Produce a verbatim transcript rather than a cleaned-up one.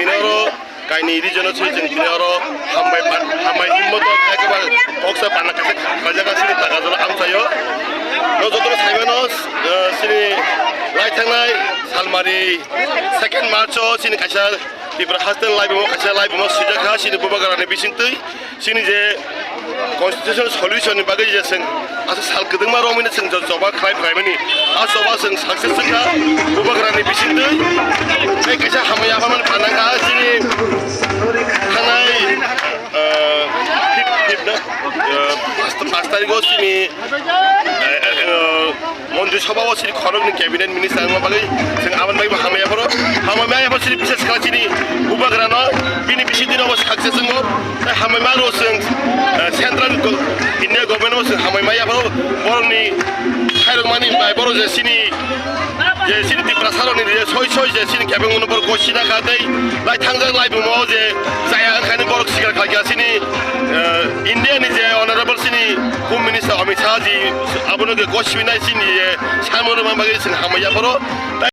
Tini oro kaini region o swi chwng tini oro hambai pan-, hambai himmo to ekbar koksa pana kaisa khajaga sini taka jora amchaio. No joto no saimano, eh, sini lai thangnai salmari second March o sini kaisa Tripura haste laibuma kaisa laibuma swijak kha sini bubagrani bisingtwi. Chini je constitutional solution ni bagwi je chwng asa sal kwdwngma romwi no chwng jo-, choba khlai phlaimani. A choba chwng success wngkha bubagrani bisingtwi. Tei kaisa hamya phaimani phanangkha chini thangnai, eh, fifth, fifth no, eh, paanch, paanch tarikh o chini, eh, eh, Montri Sabha o chini khoroknwi cabinet minister wngma bagwi chwng aboni bagwi bo hamya phoro. Hamya phoro chini bises kha chini bubagrano bini bisi dino bo success wngo. Tei hamya ma ro chwng, eh, central go-, India government bo chwng hamya ma ya phoro. Borokni khairokmani bai borok je chini, je chini Tiprasa rokni je soi soi je chini kebeng uno borok gosina kha tei lai thangjak lai bumo je chaya wngkhani borok sikar kha kya chini, eh, India ni je honorable chini Home Minister Amit Shah ji abono ke gosibinai chini je samung rwma bagwi chwng hamya phoro. Tai